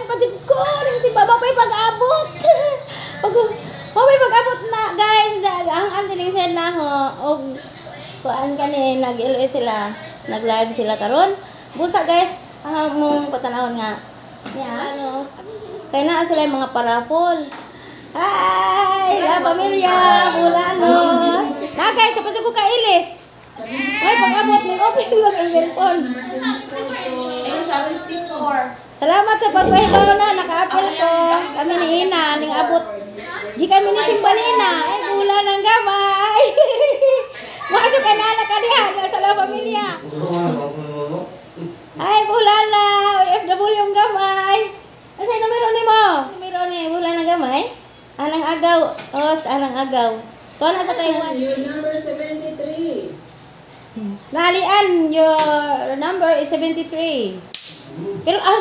pa jud ko. Si Baba pa'y pag-abot. Pag pa'y pag-abot na, guys. Ang auntie ning send na ho. Og kuan kani nag-LOS sila. Nag-live sila karon. Busa guys, ang mong patanawon nga. Niya, ano, kay naa sila yung mga parapol. Hi! La pamilya, Bulanos. Na guys, sa ko kailis. Ay, pag-abot ng open ko sa cellphone. Ayun siya, 54. Salamat sa pagpahibaw na naka-apil ko. Kami ni Ina, ning abot. Di kami ni simba ni Ina. Ay, bula ng gamay. Masuk ka na anak ka diha sa la pamilya. Ay, bula na. OFW ang gamay. Asa yung numero ni mo? Numero ni bula ng gamay? Anang agaw. Host, anang agaw. Tuwa na sa Taiwan. Your number 73. Nalian, your number is 73. Pero, 74.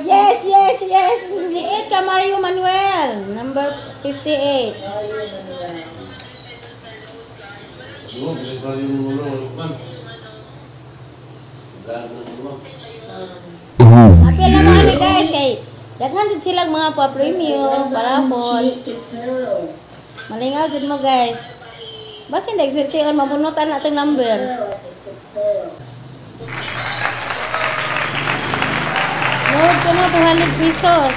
Yes, yes, yes. 58 ka, Mario Manuel. Number 58. Apil na mga ni guys, kay daghan jud silang mga pa-premium, parapol. Malingaw jud mo guys. Basin dagh swerte on mabunutan na atong number. Load ko na 200 pesos.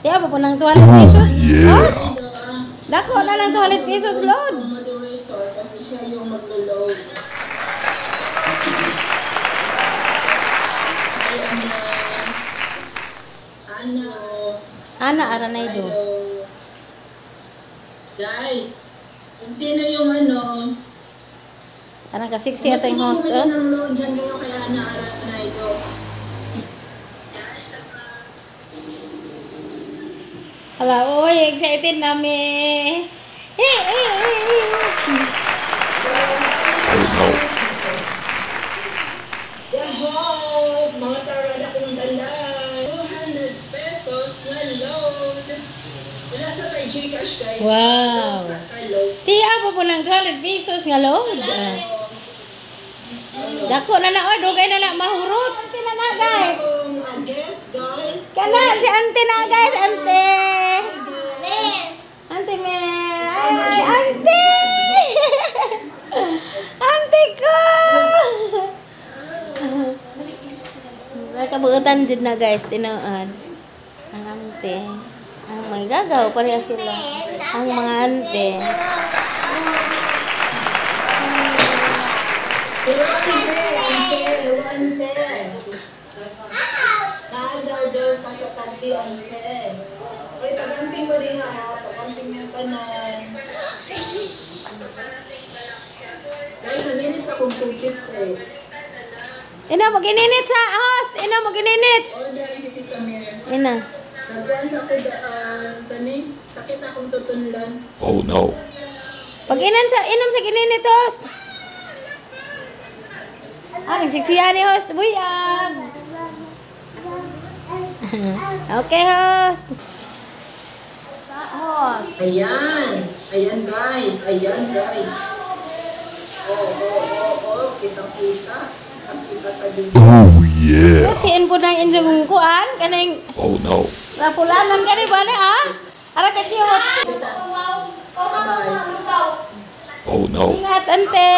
Tiya pa po ng 200 pesos. Yeah. Oh, dako na lang 200 pesos load. Moderator kasi siya yung maglo-load. Ay, Ana. Ana. Ana Aranaydo. Hello. Guys, kung sino yung ano, Arang ka sexy atong host. Gusto Oh. niyo ng load dyan kayo kay Ana Aranaydo. Hala, oy, excited nami. Eh, eh, eh, eh. Oh no. Yaho! Mga tarada kong dala. 200 pesos na load. Wala sa may Gcash, guys. Wow. Load sa ka-load. Tiya pa po ng 200 pesos nga load. Ah. Dako na na, oy, dugay na na mahurot. Ante na na, guys. Kung guest, guys. Kana si ante na, guys, ante. Ante Mel. Ay, ante. Ante ko. Nakabuutan jud na guys, tinuod. Ang ante. Ang may gagaw pareha sila. Ang mga ante. Hello, ante. Ante. Hello, ante. Naadaw pa sa tagdi, ante. Uy, pag-amping mo din ha. Pag-amping mo tanan. Guys, naminit sa akong 250. Ina, mag-ininit sa host. Ina, mag-ininit. All guys, si Tita Mir. Ina. Nagkuhan sa ako kani, sakit akong tutunlan. Oh no. Pag inan sa inom sa gininit host. Ah, nagsiksiya ni host. Buyag. Okay, host. Host. Ayan. Ayan, guys. Ayan, guys. Oh. Kitang-kita. Kitang-kita ka din. Oh yeah. Siin po ng inyong kuan kaning Oh no. rapulanan kani ba ni ah? Ara ka cute. Bye. Oh no. Ingat ante.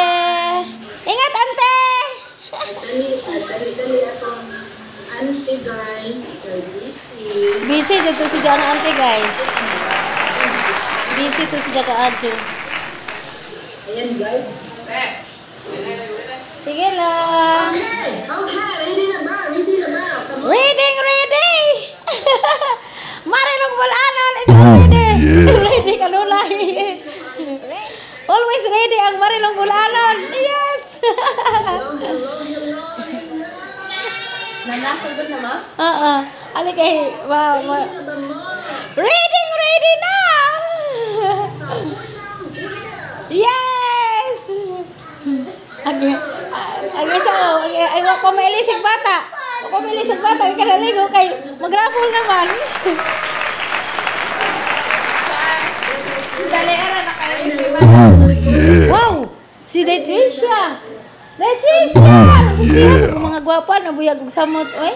Ingat ante. Dali, dali, dali atong auntie, guys. Kay busy. Busy dito si Jana ante guys. Busy to si Jaka Adjo. Ayan, guys. Sige lang. Okay. Okay. Ready na ba? Ready na ba? Come on. Ready, ready! Marilong Bulanon is Oh, ready! yeah. Ready ka, Lulay! Always ready ang Marilong Bulanon! Yes! Hello, hello, hello, hello. Nanasagod na, ma? Oo. Ali kay, wow. Ready na ba mo? Ready, ready na! Yes! Agi, agi sa, agi, ay, wa pa mailisig bata. Wa pa mailisig bata, kay kanaligo kay mag-raffle naman. Dali, era na kayo. Oh yeah. Wow! Si Leticia! Latricia! Oh, yeah. Mga gwapa, nabuyag og samot, oy.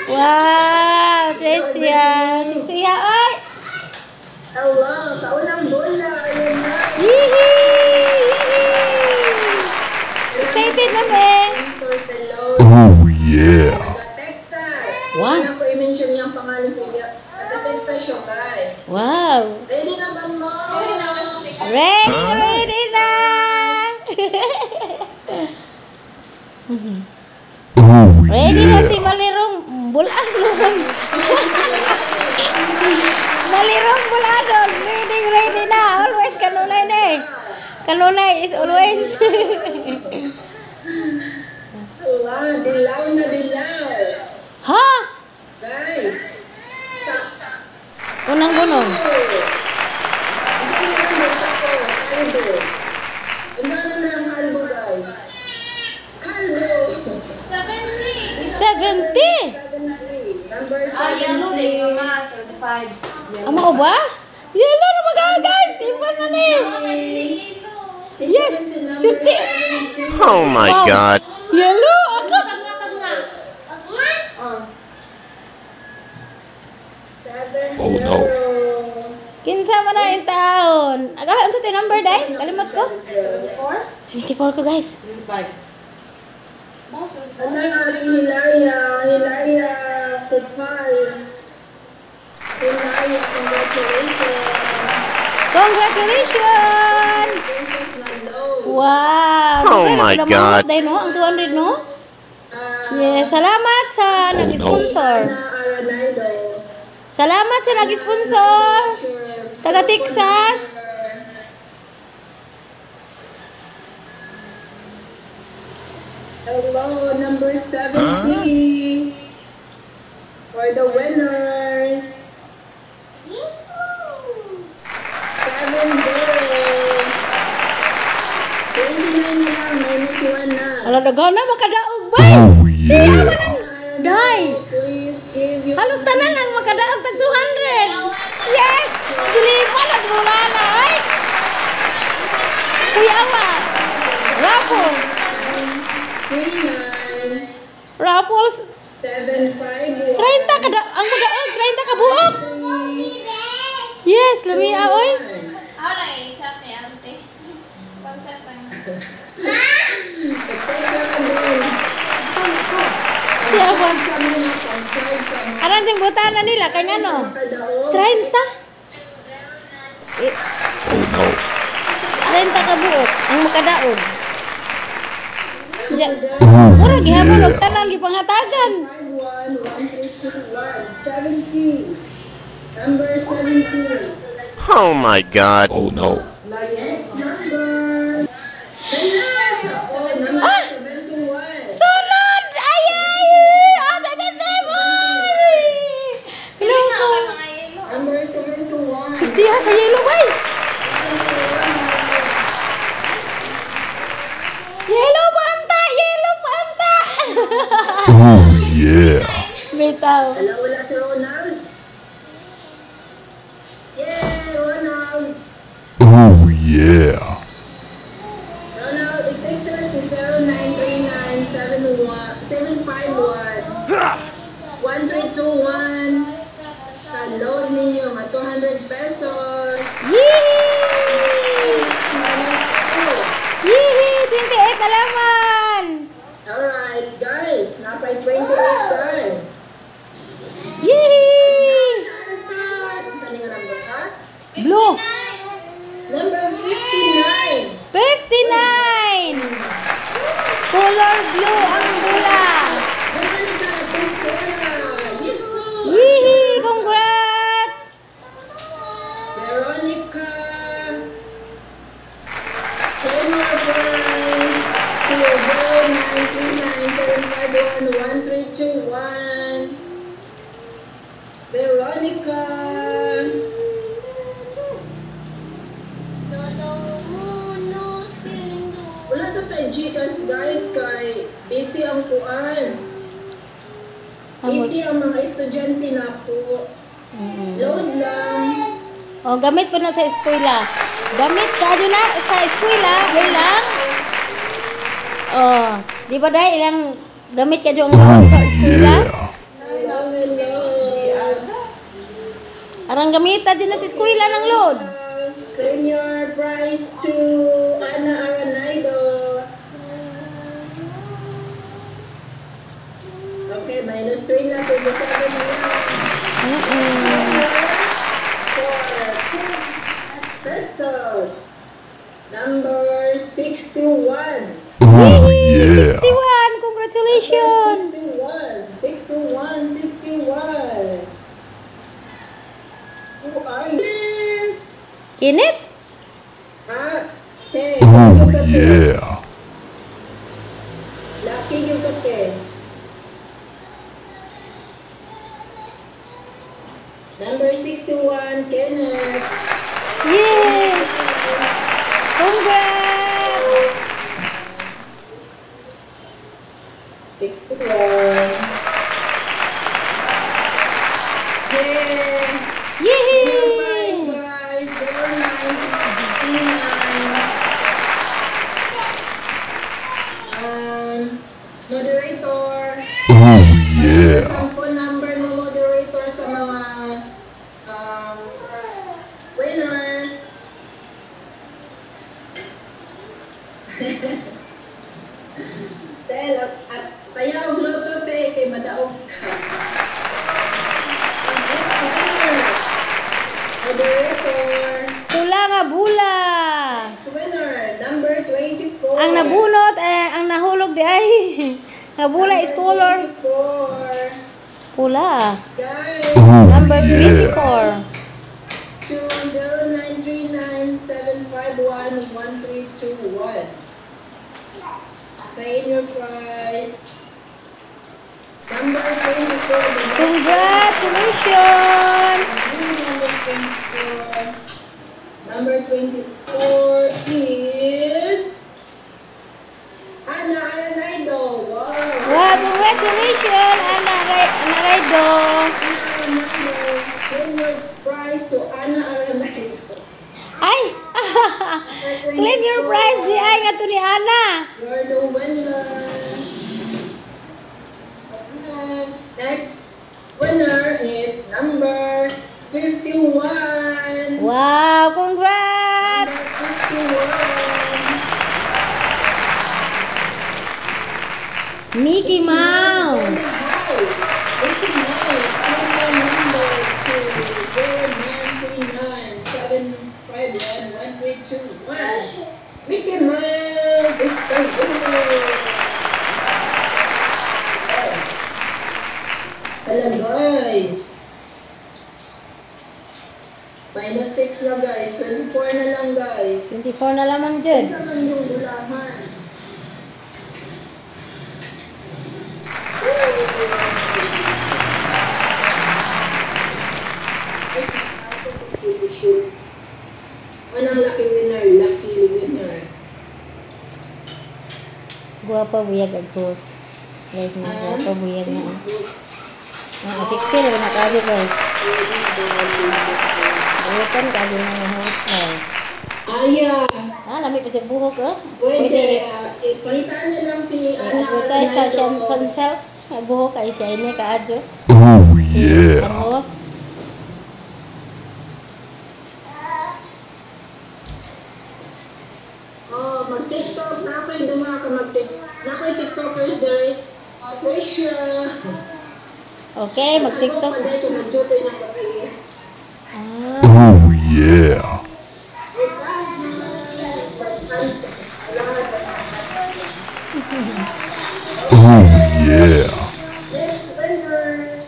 Wow, Tricia. Tricia, oy. Hello, sa unang bola. Ayun na. Yee! Yee! Excited na me. Ito sa load. Oh yeah. Taga Texas. Wow. Wala ko i-mention niyang pangalan ko. Taga Texas siya, guys. Wow. Ready naman mo. Ready, ready na. Oh Ready na si yeah. Malirong Buladon. Malirong Buladon. Ready, ready na. Always kanunay na eh. Kanunay is always. Hala, dilaw na dilaw. Ha? Guys. Sa Unang gunong. Hindi na lang sa ko. Kalbo. Hindi na lang kalbo, guys. Kalbo. 70. 70. Number 70. Ah, yellow din, mama. 75. Amo ko ba? Yellow na mga guys. Ipas na ni. Yes. 70. Oh my Wow. God. Yellow. Ako. Pag nga, pag nga. Oh. Oh no. Kinsa man na yung taon? Aga, ano ito number, day? Kalimot ko? 74? 74 ko, guys. 75. Oh, 74. Ala, Ate Hilaria. Hilaria Kupal. Hilaria, congratulations. Congratulations! Pesos na load. Wow! Oh my God. Day, no? Ang 200, no? Ah, Yes, salamat sa nag-sponsor. Ana Aranaido. Salamat sa nag-sponsor. Taga Texas. Hello, number 70. For the winners. 7 0. 29 na lang, minus 1 na. Ala, daghan na makadaog ba? Oh yeah. Day! Please give your Halos tanan ang makadaog tag 200. Yes! Gilipan at bulala ay. Kuya Awa. Raffles. 39 Raffles. 7 5 1 30 kada ang magaog 30 ka buok. Yes, lami oy. Ako lang i-chat ni ate. Pag-chat lang. Teka din. Kuya Awa. Sa mga pag-charge sa mga Aran sing butana nila kay ngano? kadaog. 30. Eh, Oh no. 30 ka buok ang makadaog. Ja, Oh mura gihapon og yeah. tanan gipanghatagan. 5 1 1 3 2 1 70. Number 70. Oh my God. Oh no. Next number. Hello! Oh, number Ah! 71. Sunod! Ay, ay! Ah, 74! Pili na Loko. ako mga yellow. Number 71. 50 ha sa yellow, bay! Yellow panta! Yellow panta! Oh yeah. Bitaw. Wala, wala si Ronald. Yay, Ronald! Oh yeah. Ronald, it takes us to 0939 751 1321. Sa load ninyo, mga 200 pesos. Yee! Minus 2. Yee! 28 na laman! Alright, guys. Napay 28 guys. Yee! Saan nga number ha? Blue! Number 59. 59! Color blue ang bola. Veronica Pesquera. Yahoo! Yee! Congrats! Veronica. Claim your prize to 0939 751 1321. Veronica. Wala sa tayo Gcash, guys, kay busy ang kuan. Busy ang mga estudyante na po. Load lang. O, gamit po na sa eskwela. Gamit ka na sa eskwela, ilang Oh, di ba dahil ilang gamit ka ang Oh sa eskwela? yeah. Hello, hello. Arang gamita din na sa eskwela ng load. Claim your prize to Ana Aranaido. Okay, minus 3 na. 27 na lang. For 2 pesos. Number 61. Oh yeah. 61! Congratulations! 61. 61. 61. Who are you? Kinit? Ah, te. Oh yeah. Lucky yung kape. Number 61, Kenneth. Yay! Congrats! 61. Yay! Yay! Prize, guys. 0939. Moderator. Oh yeah. Ang phone number mo, moderator, sa mga winners. Tel, at tayaw og lotto, te, kay madaog ka. Ang next winner, moderator. Pula nga bula! Next winner, number 24. Ang nabunot, eh, ang nahulog di ay. Nga bula is color. 24. Pula. Guys, Oh Number yeah. 24. 20939-751-1321. Claim your prize. Number 24. The next Congratulations! Number 24. Number 24 is Ana Aranaido. Wow! Wow, congratulations, Ana Ana Raido. Ana Aranaido. Claim your prize to Ana Aranaido. Ay! Claim your prize di ay nga to ni Ana. You're the winner. Okay. Next winner is number 51. Wow, congrats! Number 51. Mickey Mouse. Hi. Mickey Mouse. Claim your number to 0939 751 1321. Mickey Mouse is the winner. Hello guys. Minus 6 na guys. 24 na lang guys. 24 na lamang dyan. Isa man yung bulahan. Ay, shoes. Anong lucky winner? Lucky winner. Guwapa buyag ag host. Guys, na guwapa buyag na. Ah, sexy na na kayo guys. Bukan kayo na host guys. Aya, Ah, lami pa siya buhok eh. pwede. Eh, pangitaan na lang si Ana. Advertise sa Sunsilk. Buhok ay siya ini kaadyo. Oh yeah. Ang host. Oh, mag-TikTok. Na ako'y duma ka mag-TikTok. Na ako'y TikTokers dere. Trisha. Okay, mag-TikTok. Ako, pwede, mag-jotoy na kami. Ah, Oh yeah. Oh yeah. Next winner.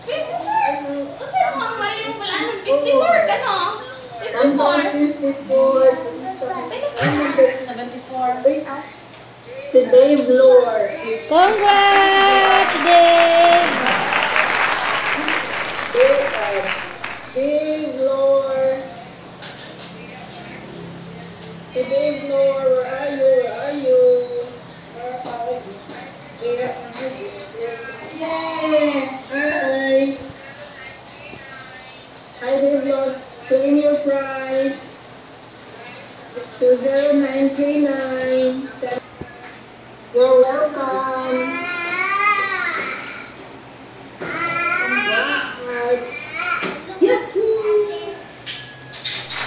54! Usa yung mga marilong bulanon? 54 ka no? Number 54. 54. 74. Si Dave Lore. Congrats, Dave! Dave Lore. Si Dave Lore, where are you? Where are you? Where are you? Where are you? Yay! Hi! Hi, Dave Lore. Claim your prize. 20939. You're welcome. Congrats. Yahoo!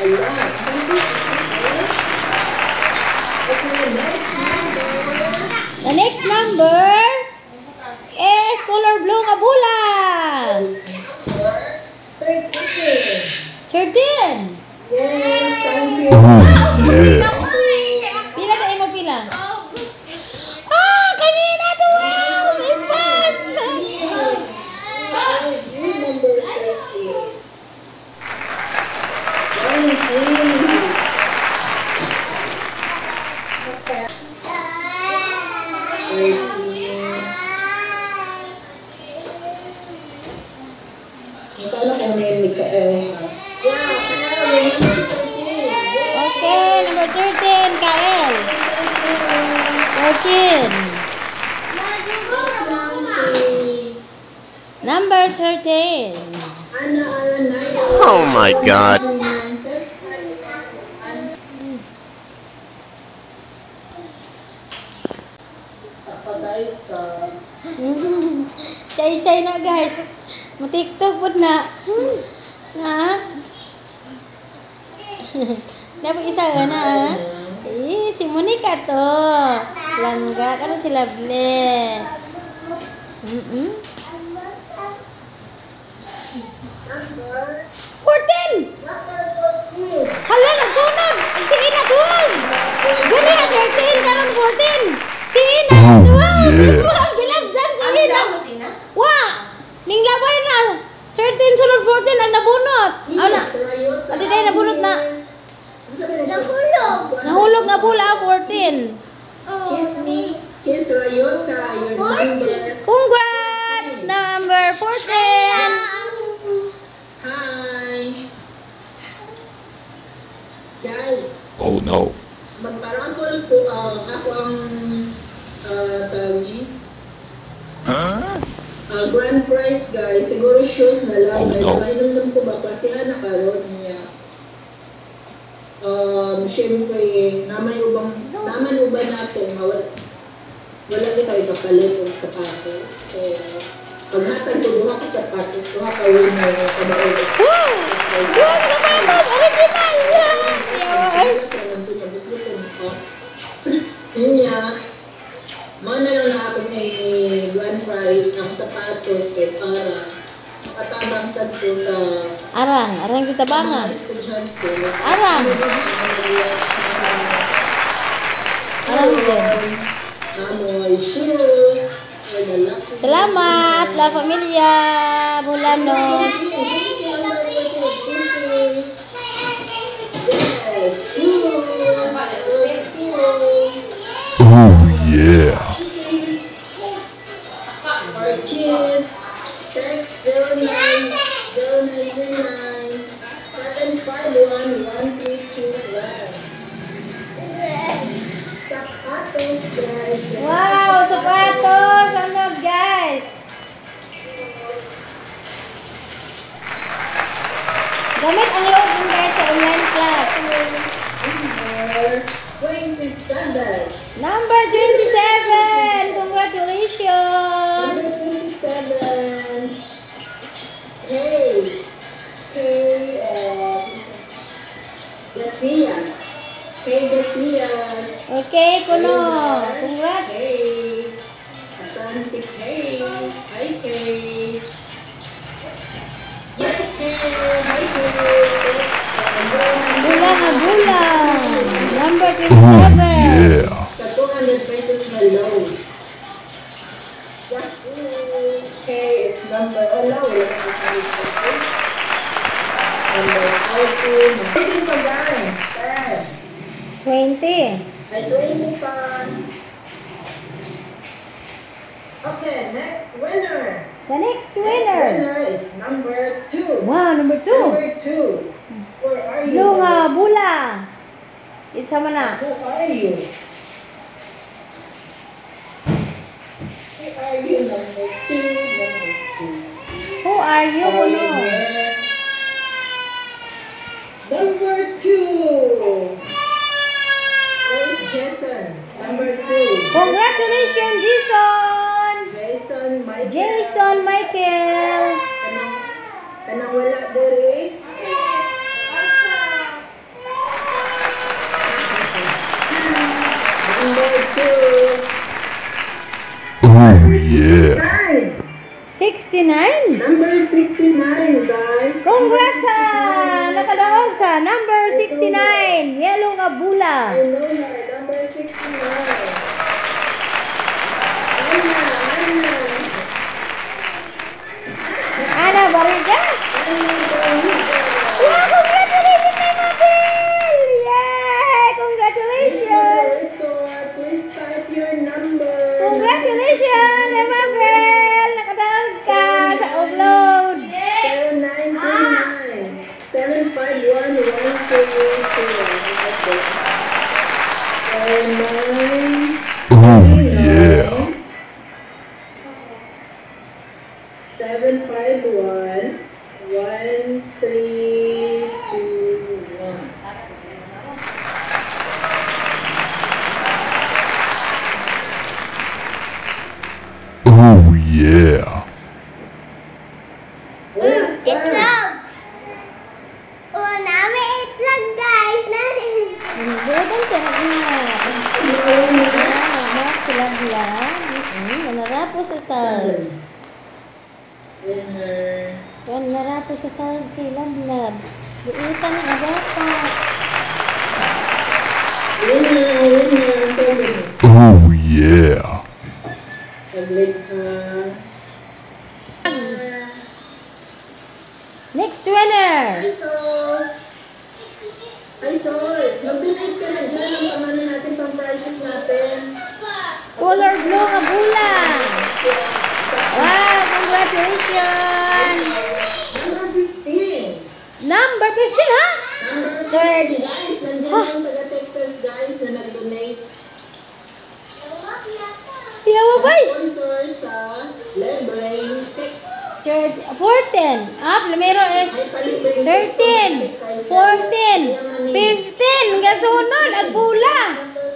Ala, thank you. Okay, next number. The next number is color blue nga bola. 13. 13. Yes, thank you. Oh yeah. Pila na imo pila? Ah, kanina 12! Ipas! You number 13. 19. Okay. 13. Magkano kung name ni Kael, ha? Yeah, Kael, number 13. Okay, number 13, Kael. 13. Number 13. Ana Aranayo. Oh my God. Pa guys, Shy-shy na, guys. Mo-TikTok po na. Na? Dapat isa ka na, ah. Eh, si Monica to. Langga. Karon si Lovely. 14! Hala, nagsunod! Ang sige na, 12! Gani na, 13! Karon 14! Sige na, Oh, 12! yeah. Wow, gilabsan, sige na! Wa! Ning labay na! 13 sunod 14 ang nabunot! Ano na? Ate Day, nabunot na. Nahulog. Nahulog nga bola, 14. Kiss me, kiss Rayota, your number. Congrats! Number 14! Hi! Guys, Oh no. magpa-raffle po ako ang tawag ni? Huh? Grand prize, guys, siguro shoes na lang. Oh, Guys, no. Mainom ko ba kasi na karon niya. Syempre, namay ubang naman uban nato nga wala wala kita kapalit og sapatos. So, paghatag ko duha ka sapatos, duha ka winner kabaog. Woo! Duha ka sapatos! Original! Yawa, ay. Niya, mao na lang na akong eh, grand prize ang sapatos kay para katabang sad ko sa Arang, arang kita banga. mga estudyante. Arang. Arang din. Amoy shoes for the lucky. Salamat, La Familia Bulanos. Yes, shoes for school. Oh yeah. For kids, text 09 0939 751 1321. Sapatos, guys. Wow, sapatos! Ano, guys? Gamit ang loob ng guys sa online class. Number 27. Number 27! Congratulations! Number 27. Hey. Hey, Garcias. Hey, Garcias. Okay, kuno. Congrats! Hey. Asan si Kay? Hi, Kay. Yes, Kay. Hi, Kay. Bula nga bula. Number Oh 27. yeah. Sa 200 pesos na loan. Yahoo! Kay is number, oh, wala na ko. Number 14. 20 pa, guys. 10. 20. Ay, 20 pa. Okay, next winner. The next Next winner. winner is number 2. Wow, number 2. Number 2. Where are you? Blue nga bula. Isa man na. Who are you? Who are you? Number 2. Number 2. Who are you, Are you kuno? there? Number 2. Where's Jason? Number 2. Congratulations, Jason! Jason Michael. Jason Michael! Kanang wala diri. Number 2. Oh yeah. 9. 69? Number 69, guys. Congrats sa nakadaog sa number 69, yellow nga bula. Ilona, number 69. Ana, Ana. Ana Bariga. Ana Bariga. Wow, congratulations, Nay Mabel! Yay! Congratulations! Moderator, please type your number. Congratulations, Nay Mabel! Nakadaog ka sa upload. 7939 751 122. 9 Oh yeah. 751 1321. Oh yeah. Wala pa. Itlog! Oh, nami itlog, guys. Nami. Buotan siya na. Ah, sila sila. Nanarapo sa sal. Winner. Nanarapo sa sal si Lablab. Buotan ang bata. Winner, winner, seven. Oh yeah. Saglit ha. Next winner! Hi, Sol! Hi, Sol! Mag-donate ka na dyan ang pamana natin pang prizes natin. Color blue nga bula. Wow, congratulations! Number 15. Number 15, ha? Number 15, Third. guys. Nandiyan yung taga-Texas, guys, na nag-donate. Yawa ba? Sponsor sa Libreng Tech. 14. Ah, primero is Ay, palibreng tech. 13, 14, 15. Gasunod, ang bula.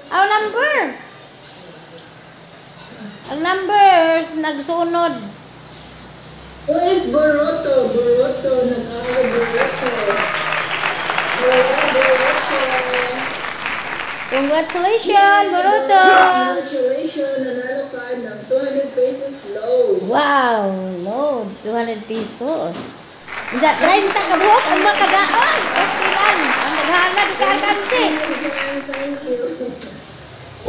Ang number. Ang numbers, nagsunod. Who is Boruto? Boruto, nag-aaral Boruto. Hello, Boruto. Congratulations, Boruto. Congratulations, nanalo ka ng 200 pesos load. Wow, load, 200 pesos. Diya, 30 ka buok ang makadaon. Pastilan, ang naghana di ka alkansi. Thank you.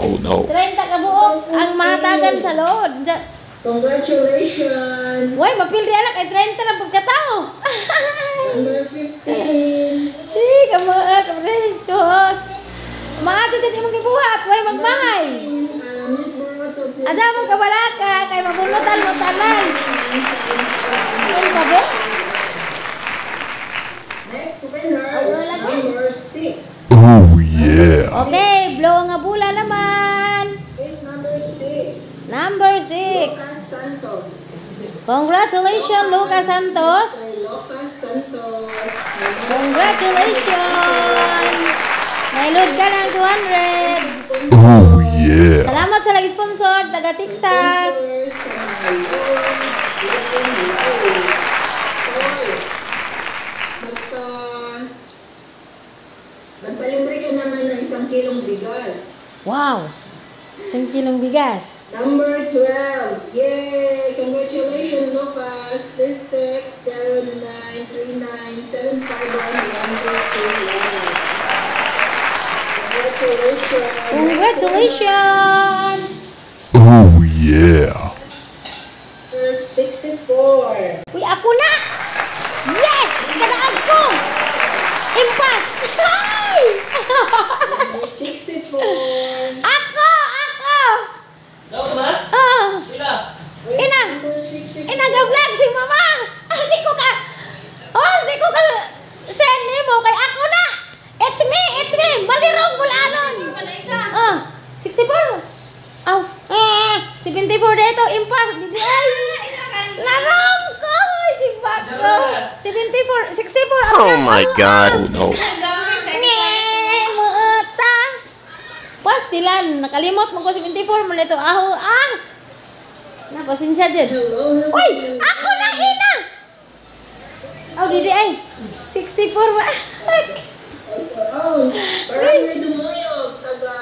Oh no. 30 ka buok ang mahatagan sa load. Diya, Congratulations! way, mapildi anak kay 30 na pagkatao. Number 15. Si, kamuat, precious. Maato din imong gibuhat, way magmahay. Miss Boruto, please. Adya mo kabalaka kay mabunutan mo tanan. Ano ba be? Next winner is number 6. Oh yeah. Okay, blow nga bula naman. Is number 6. Number 6. Lucas Santos. Congratulations, Lucas Santos. Sir Lucas Santos. Congratulations. May load ka ng 200. Oh yeah. Salamat sa nag-sponsor, taga Texas. Sponsors sa mga load, living load. Soy, magpalibre ka naman ng 1 kilong bigas. Wow. 1 kilong bigas. Number 12. Yay! Congratulations, Lucas. This text 0939-751-1321. Congratulations. Congratulations. Oh yeah. Number 64. Uy, ako na! Yes! Kanaag ko! Impas! Ay! Number 64. Ako! Ako! Oh! Ina! Number 64. Ina, ga-vlog si mama! Ah, di ko ka... Oh, di ko ka... Send mo kay ako na! It's me! It's me! Malirong bulanon! Oh, 64! Aw, eh, 74 dito, impas! Ay! Larong ko! Si Bako! 74, 64! Oh my God. Oh no. Nge, muta. Pasti Apilan. Nakalimot mo ko 74 mo nito. Aho, ah! Na, pasensya dyan. Hello, hello. Uy! Ako na, Ina! Oh, didi ay. 64 ba? Oh, Barangay Dumuyog, taga...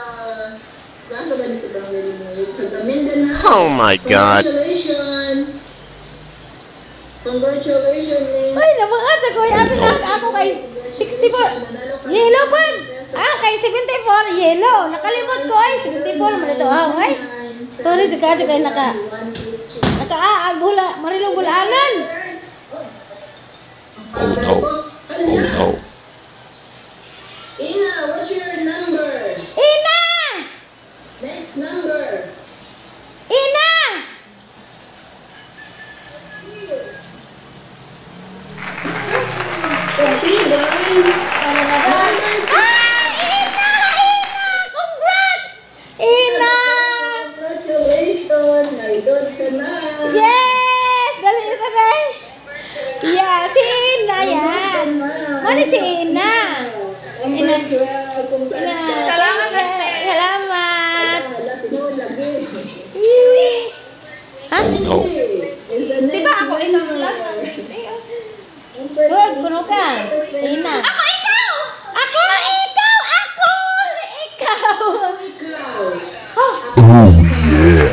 Nasa ba niya sa Barangay Dumuyog? Taga Mindanao. Oh my God. Congratulations! Congratulations, Miss. Uy, namangat sa kuya. Apilan ako kay 64. Yellow pa! Ah, kay 74, yellow. Nakalimot ko ay 74 mo nito. Ah, ay. Sorry, juga juga naka naka-aag hula, marilong bulanan. Oh no. Oh no. Ina, what's your number? Ina! Next number. Ina! Okay, guys. Ah! Ina! Ina! Congrats! Ina! Congratulations! May-load ka na. Yes! Dali ito na. Yeah, si Ina yan. Muna si Ina. Number 12. Congrats. Ina. Salamat, ate. Salamat. Wala, tinuod lagi. Ha? Oh no. Is the Di next ba ako ikaw lang? Number Good, puno ka. Ina. Ako ikaw! Ako, ikaw! Ako! Ikaw! ikaw. Oh, Oh yeah.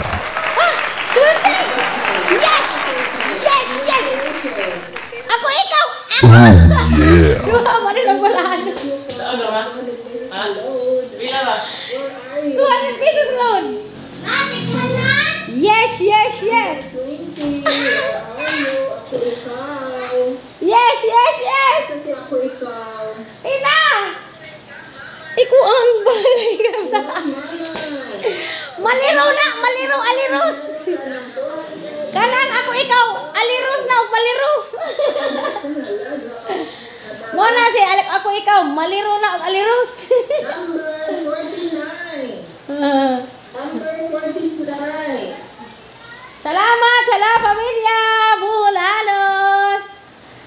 ah, 20! Yes! Yes! Yes! Ako, ikaw! Ako! Oh yeah. Duha mo rin ang walaan. Saan ba? Ha? Pila ba? Where are you? 200 pesos loan. Yes, yes, yes. 20. Where are you? Ako ikaw. Yes, yes, yes. Kasi ako ikaw. Ina! Ikuan ba? Mama. Maliro na! Maliro, aliros! Kanang ako ikaw, aliros na og maliro. Mo na si Alec ako ikaw, maliro na og aliros. Number 49. Number 49. Salamat sa la pamilya Buholanos.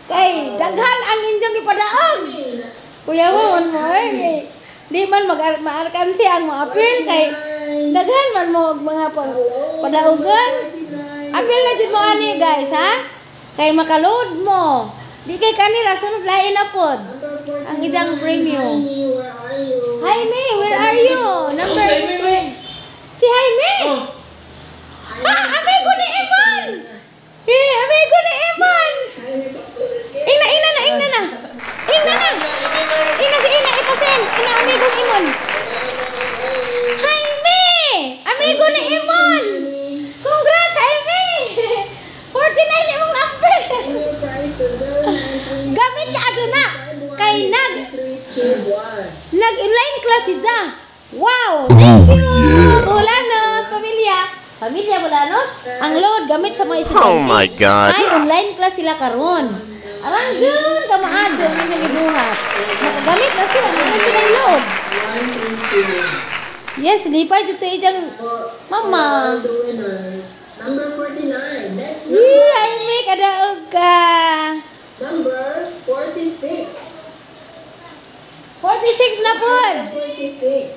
Kay daghan ang inyong gipadaog. Kuya mo man mo eh. Di man mag maarkansi ang moapil kay daghan man mo og mga pag padaugan. Apil na jud mo ani guys ha. Kay makaload mo. Di kay kanila sunod lain na pod. Ang isang premium. Jaime, where are you? Jaime, where are you? Number Oh, si Jaime, may. Si Jaime. Oh. Ah, amigo ni Eman. Eh, amigo ni Eman. Ina, ina na, ina na. Ina na. Ina si Ina, ipasen. Ina, amigo ni Emon. Jaime! Amigo ni Emon! Congrats, Jaime! 49 imong number. Price to 093 Gamit ka adto na. Kay nag 3 2 1. nag-online class si Ja. Wow! Thank Oh, you! yeah. Bulanos, pamilya. Pamilya Bulanos, ang load gamit sa mga estudyante. Oh my God. Ay, online class sila karon. Arang dun, kamaadyo, ang inyong gibuhat. Makagamit na sila, meron silang load. 1 3 2. Yes, lipay dito ijang mama. All the winner. Number 49. Next Yee, ay may kadaog ka. number 46. 46 na po. 46.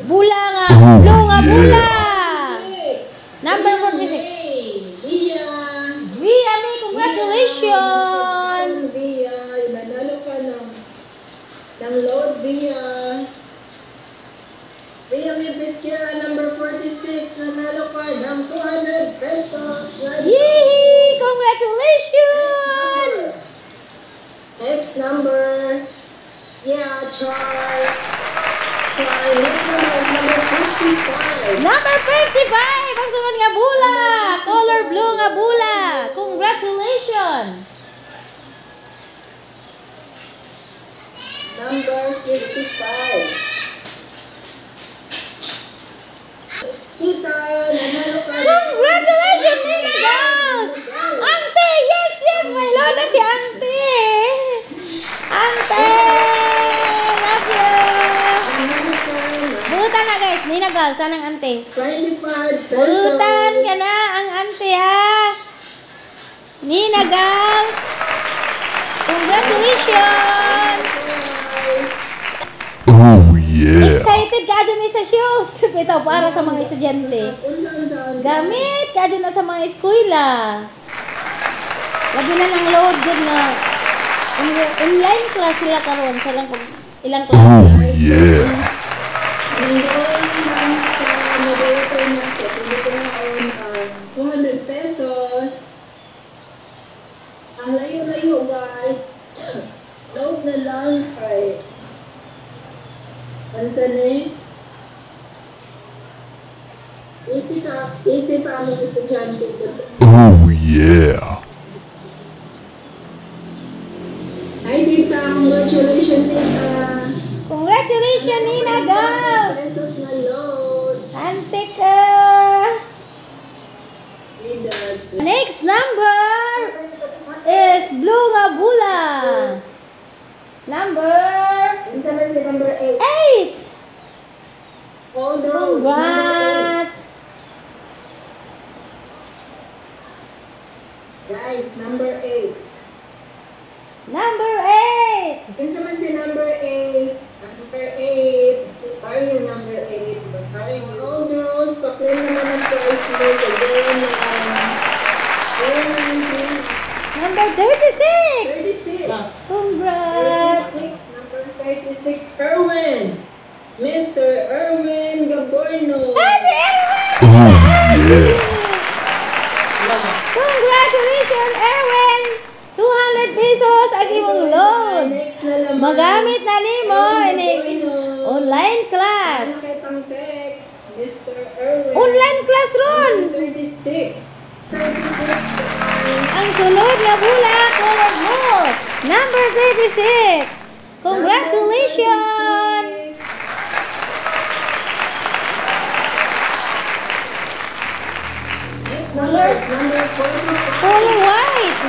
Bula nga. Oh, Blue nga bula. Six. Number 46. Hey, Via. Via me, congratulations. Via, nanalo ka ng load, Via. Via May Pesquera, number 46, nanalo ka ng 200 pesos. Yee! Congratulations! Next number. Yeah, Char. Char. Next number is number 55. Number 55! Ang sunod nga bula! Color blue nga bula! Congratulations! Number 55. Tita, nanalo ka. Congratulations, Nina Girls! Ante! Yes, yes! May lola si Ante! Ante! Love you! Nanalo ka ng Butan na guys, Nina Girls, anang ante? 25 pesos. Butan ka na ang ante ha! Nina Girls! Congratulations! Oh yeah. Excited ka mi sa shoes. Bitaw para sa mga estudyante. Unsa-unsa. Gamit ka na sa mga eskwela. Labi na ng load gud na online class sila karon sa ilang ilang klase. Oh yeah. Ang gawin lang sa moderator nato, pwede ko na on 200 pesos. Ang layo-layo guys. Load na lang kay Unsa ni? Easy ka, easy pa ang estudyante. Oh yeah. Hi tita, congratulations tita. Congratulations, Nina girls! Pesos na load. Ante ka! Tita, Next number is blue nga bula. Number Unsa man si number 8? 8. All those, number 8. Congrats! Guys, number 8. Number 8. Unsa man si number 8? Number 8. Are you number 8? Are you all girls? Pa-claim naman ang prize mo sa 09 Number 36. 36. Congrats! 36. Number 36, Erwin. Mr. Erwin Gaborno. Hi, si Erwin! Oh yeah. Congratulations, Erwin! 200 pesos ang imong load. Next na naman. Magamit na nimo Erwin ini Gaborno. online class. Ano kay pang text? Mr. Erwin. Online class ron. 36. 36. Ang sunod nga bula, color blue. Number 36. Congratulations! Next number is number 45. Color white.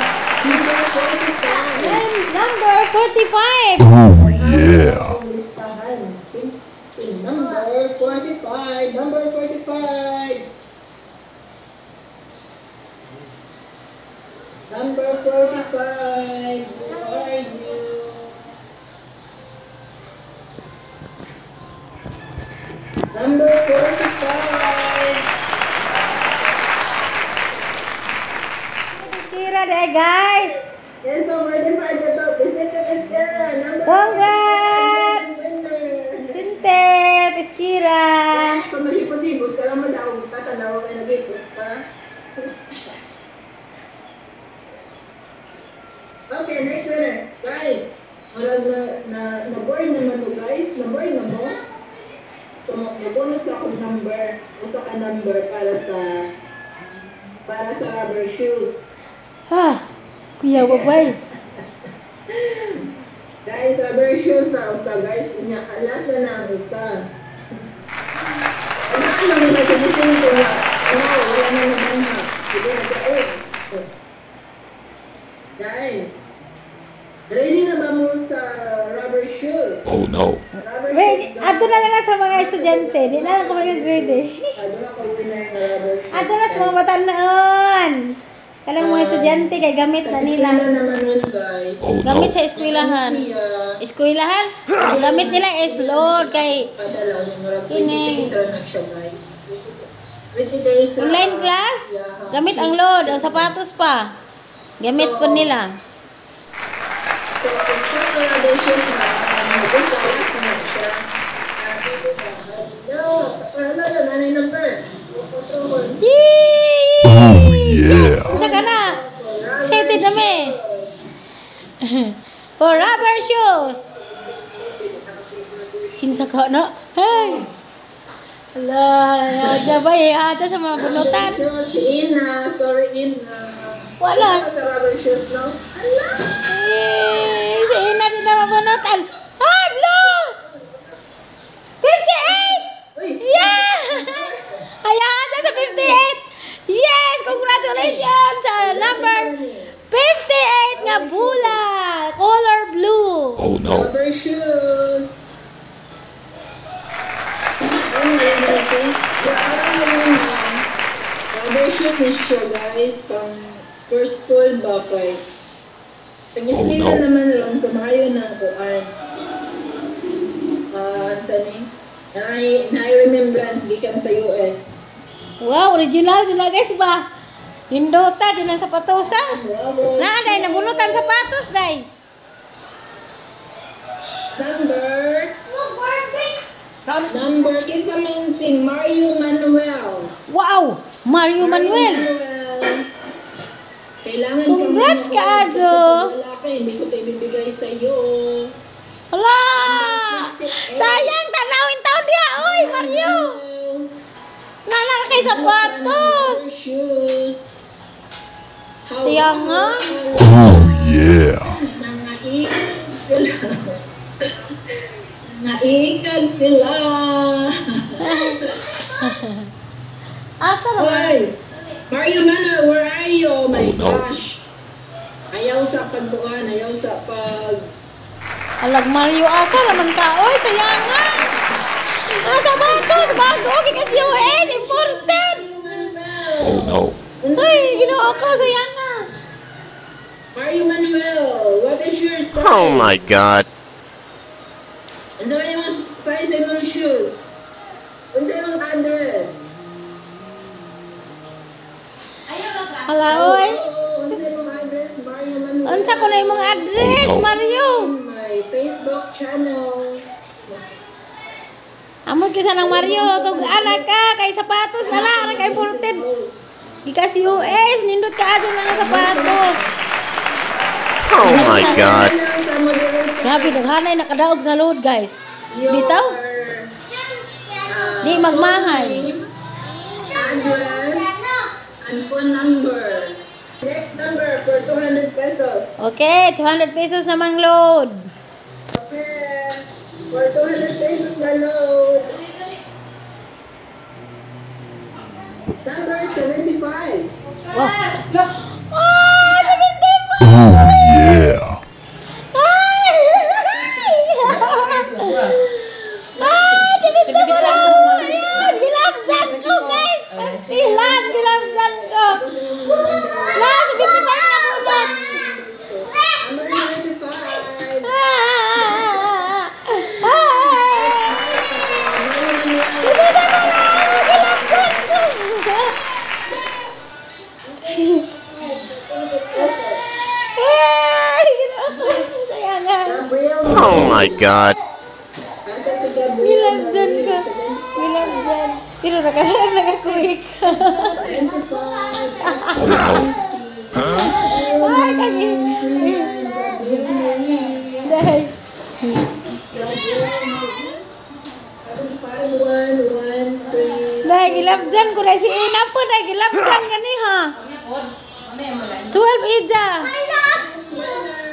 Number 45. And number 45. Oh yeah. Ang listahan. Number 45. Number 45. Number 45. Who are you? Number 45. Tira there, guys. Yes, so 45 na to. Vicente Pesquera. Number Congrats! 45. Winner. Vicente Pesquira. Kung mahipot-hipot ka lang madawag ka, tanawa ka nag-ipot ka. Okay, next winner. Guys, murag na na-board naman mo guys. Na-board na mo. So, mabunot sa akong number, usa ka number para sa rubber shoes. Ha? Kuya, babay. Guys, rubber shoes na usa guys. Unya, last na na ang usa. Ano ano mo na sa Vicente nga? Ano, wala na naman na. Sige, nagkaon. Guys, ready na ba mo sa rubber shoes? Oh no. Rubber Wait, shoes, ato na lang sa mga estudyante. Di na lang ko mag-grade eh. Ano na ka winner ng rubber shoes? Ato na sa mga batan-on. Kanang mga estudyante kay gamit na nila. Sa naman nun, guys. Oh no. Gamit sa eskwelahan. Siya, Eskwelahan? Ang gamit nila is load kay padala niya, murag 20 Kining. days ra na siya, guys. 20 days ra. Online class. Yeah. Gamit ang load, ang sapatos pa. Gamit po nila. So, usa ka rubber shoes na ano, gusto last na siya. No, ano, ano, ano yung number? Yay! Oh yeah. Yes! Unsa ka na? Excited na me. For rubber shoes. Kinsa ka na? Hey! Ala, adya ba eh? Adya sa mga bunutan. Shoes, si Ina, sorry Ina. Wala. Sa rubber shoes, no? Ala! Eh, si Ina din na mabunutan. Ah, blue! 58! Uy! Yeah! Ayan, sa 58! Yes! Congratulations sa number 58 nga bula! Color blue! Oh no. Rubber shoes. Ano yun, okay? Yeah, parang yun, rubber shoes ni siya, guys. Pang first school ba kay Pag-eskwela Oh, no. naman ron, so maayo na ang kuan. Ah, uh, ni? Na remembrance gikan sa US. Wow, original sila guys ba? Nindota dyan ang sapatos ah. Wow. Na day nabunutan sapatos day. Number kinsa man si Mario Manuel. Wow, Mario Manuel. Kailangan Congrats ka ka, Ajo. Wala ka, hindi ko tayo ibibigay sa iyo. Hala! Sayang tanawin taon diya oy Mario. Nana ka kay sapatos. Shoes. Sayang nga. Oh yeah. Nangaikag sila. Nangaikag sila. Asa naman? Hoy! Mario Manuel, where are you? Oh my Oh, no. gosh. Ayaw sa pagkuan, ayaw sa pag... Alag Mario, asa naman ka? Oy, sayang nga. Ah, sapatos bago gikas US imported. Oh no. Uy, Ginoo ko sayang nga. Mario Manuel, what is your size? Oh my god. Unsa man imong size sa imong shoes? Unsa imong address? Hala oy. Oh, unsa imong address, Mario Manuel? Unsa ko na imong address, Oh, no. Mario? My Facebook channel. Amot kisa ng Mario, tug-an ka kay sapatos na lang, ara kay imported. Post. Gikas US, nindot ka adto nga sapatos. Oh my god. Lang sa moderator. Grabe daghanay nakadaog sa load, guys. Your, Bitaw? Di magmahay. name, address, and phone number. Next number for 200 pesos. Okay, 200 pesos namang load. Okay. For 200 pesos na load. Number 75. Wow. Oh, 75! Oh yeah. Ay! Ay, 74 ako! Ayun, gilabsan ko, guys! Pastilan, gilabsan ko! La, 75 na bunot! Number 75. Ah! Ah! 74 ako! Gilabsan ko! Ay! Sayangan. Gabriel. Oh my god. Asa si Gabriel? Gilabsan ko. Gilabsan. Pero nakalang nakakuik. 75. Oh no. Ay, kagi. Gabriel Marie. Dahil. Gabriel Marie. 5, 1, 1, 3. Dahil gilabjan ko na si Ina po. Dahil gilabjan ka ni ha. 12 ija.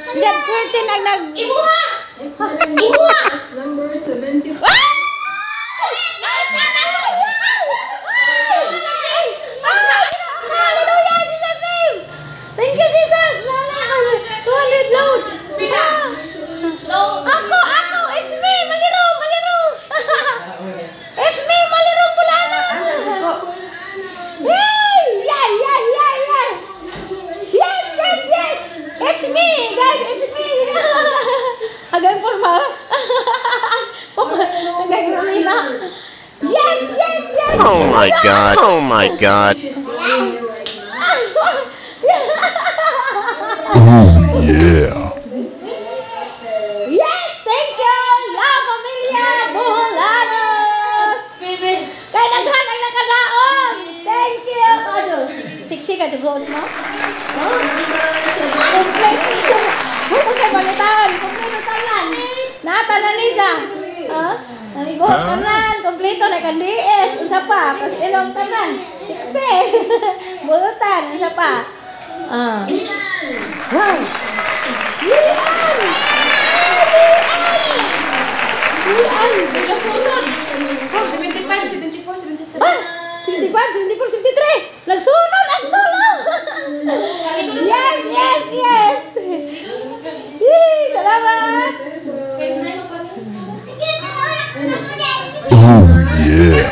Diyan, 13 ang nag... Imuha! Next number. Number 75. Hallelujah, Jesus name. Thank you, Jesus. Nana, 200 load. Ah. Ako, ako, it's me, Maliro, Maliro. It's me, Maliro Pulano. Hey, yeah. Yes. It's me, guys, it's me. Hanggang formal. Hanggang na. Yes. Oh my god. Oh my god. She's playing here right now. Oh yeah. Yes, thank you, La Familia Boholanos. Baby! Kay daghan ang nakadaog. Thank you. Ajo, siksi ka jugo no? Oh. Complete. Okay, palitan. Kompleto tanan. Nata na niya. Ha? Nami buhok tanan, kompleto na kan DS, unsa pa? Pas ilong tanan. Siksi. Bulutan, unsa pa? Ah. Wow. Lian! Lian! Lian! Nagasunod. 75, 74, 73. Ah! 75, 74, 73! Nagsunod ang tulo! Yes! Yay! Salamat! Oh yeah.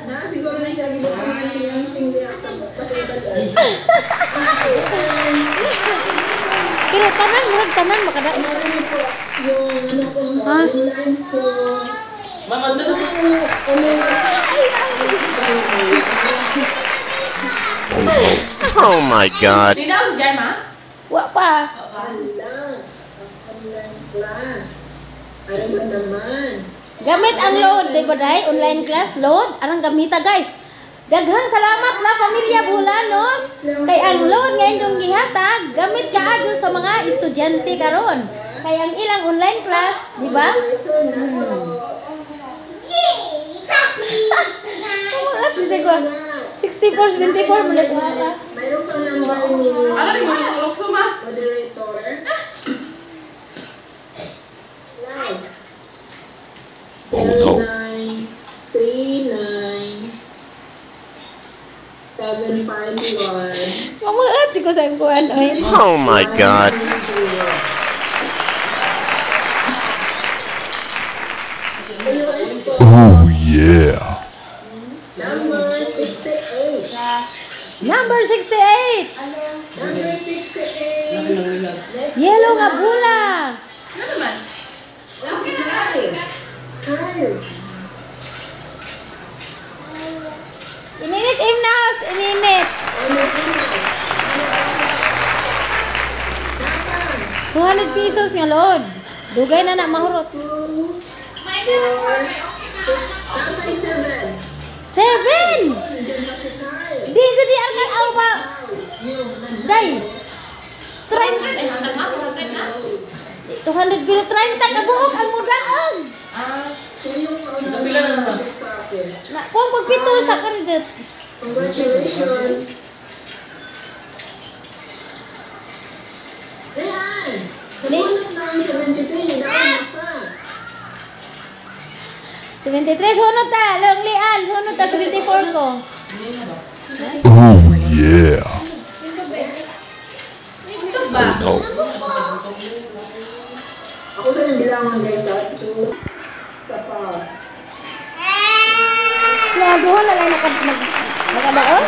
Na, siguro na siya gibutang anting-anting diya sa kapatid. Pero tanan, murag tanan, makada. Ano po, yung ano ko, Ha? yung line ko. Mama, ito na. Oh my God. Hindi na ako si Jarma? Wa pa. Ala, ang online class. Ano ba naman? Gamit ang load, di ba dai? Online class load. Anong gamita guys? Daghang salamat la pamilya Bulanos kay ang load nga inyong gihatag gamit kaadyo sa mga estudyante karon. Kay ang ilang online class, di ba? Yay! Ko. 64, 74 mo na ka. Mayroon pang number ni Ano rin mo yung tulog suma? moderator. Live. Oh no. 09 39 751 Mamuot ko sa kuan oy. Oh my God. Oh yeah. Number 68. Number 68. Number 68. Yellow nga bula. Ano naman? Carl. Ininit imnas, ininit. 200 pesos nga load. Dugay na na mahurot. 2, May ganun may okay na. 4, 6, number 7. 7. Nandiyan pa si Carl. Di sa di arkan aw pa. Day. 30 Ay, hanggang ma, 200 na. 200 pero 30 ka buok ang mudaog. Ah, Siya yung una Pila na naman? sa akin. Na kung pagpito sa credit. Congratulations. Ayan! Nabunot na ang 73. Nauna pa. 73 sunod ta, long lian, sunod ta 74 ko. Oh yeah. ito ba? No. Ako sa nang bilangan guys ha. 2, sa pa. Naduha na lang naka nakadaon.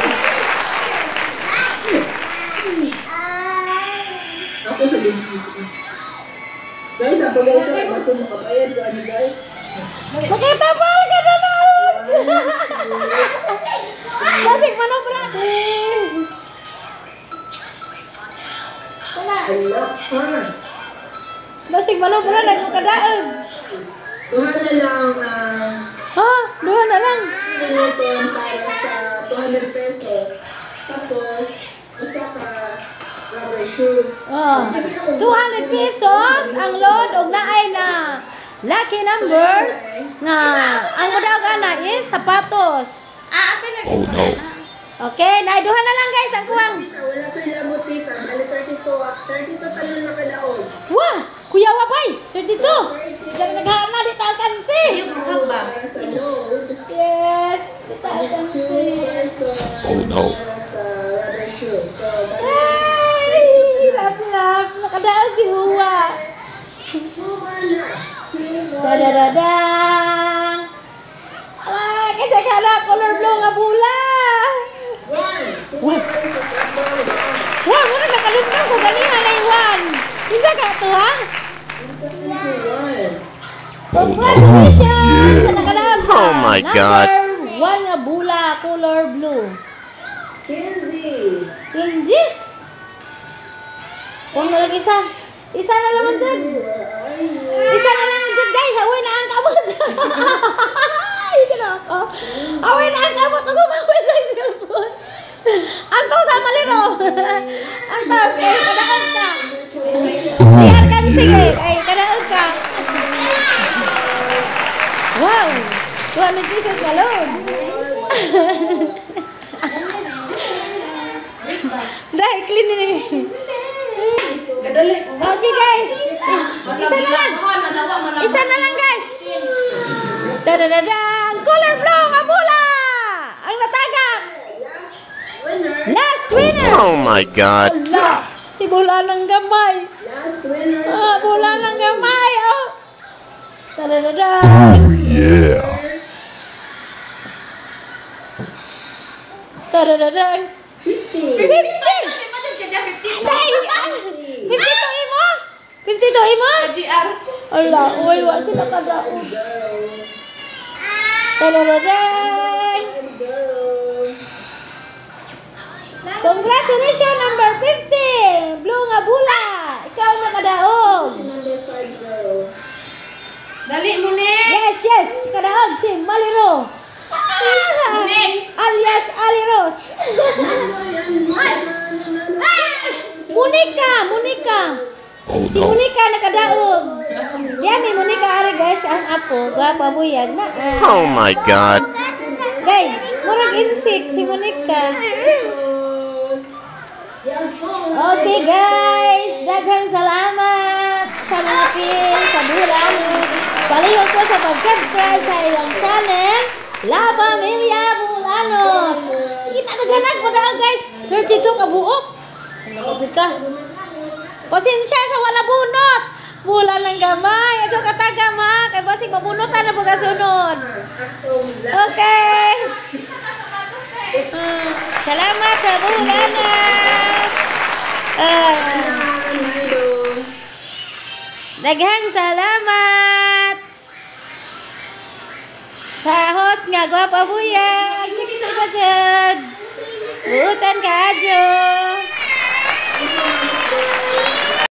Ako sa bilangan. Guys, ako guys, kasi makabayad ko ano guys. Makitapal ka na naon. Basig manobra. Kana, Ala pa. basig manobra na ko kadaog. Duha na lang ang Ha? Duha na lang. Newton para sa 200 pesos. Tapos, usa ka rubber shoes. Oh. 200 pesos ang load og naay na lucky number nga ang mudaog ana is sapatos. Ah, ato na. Oh no. Okay, naay duha na lang guys ang kuwang. Tita, wala ko'y lamot tita. Bali 32. 32 tanon makadaog. Wah, kuya wa bay, 32. Diyan naghana di ta alkansi. Para sa load. Yes, di ta Two alkansi. person Oh, no. para sa rubber shoes. So, bali Ay, lap lap, nakadaog si Huwa. two more left. Two more Da da da da. Ah, kasi kana color blue nga bula. One. Two One. persons, number one. Wah, muna nakalugtong ko ganina na one. Kinsa ka to ha? One. Congratulations! Oh, Sa nakadaog sa Oh my God. Number 1 nga bula, color blue. Kenzie. Hindi. Huwag na lang isa. Isa na lang ang dyan. Where are you? Isa na lang ang dyan, guys. Away na ang kamot. Ay, ako. Away na ang kamot. Ako maway sa cellphone. Anto sa maliro. Anto, sige, kadaog ka. Oh Ayan ka, sige. yeah. Ay, kadaog ka. Wow! 200 pesos na load. Dahil clean ni. Okay guys. Isa na lang. Isa na lang guys. Dadadadang! Color blue nga bula! Ang natagak! Last winner. Last winner! Oh my God. Ala! Si bola ng gamay. Last winner. Ah, bola ng gamay. Oh. Dadadadang! Oh yeah. Dadadadang! 50. 50! Day! Ah, 52 imo? 52 imo? GR. Ala, uy, wa sila kadaog. Girl. Tarararang! 50. Congratulations, number 50! Blue nga bula! Ikaw ang nakadaog! Number 50. Dali mo ni. Yes! Kadaog si Maliro! Ah! Alias Aliros! Monica! Monica! Oh Si no. Monica nakadaog! Yami, Monica ari guys, ang apo. Gwapa buyag na. Ah. Oh my God. Day, murag insik si Monica. Okay guys, daghang salamat sa mga pin, sa Bulanos. Palihog ko sa pag-subscribe sa ilang channel, La Familia Bulanos. Kita naghanag mo daw guys, 32 ka buok. Ano ka? Pasensya sa wala bunot. Bula ng gamay. Ato kataga ma, kay basig mabunutan na po kasunod. Okay. Salamat sa Bulanas. Ah. Daghang salamat. Sa host nga gwapa buyag. Sige sa jud. Buutan ka jud.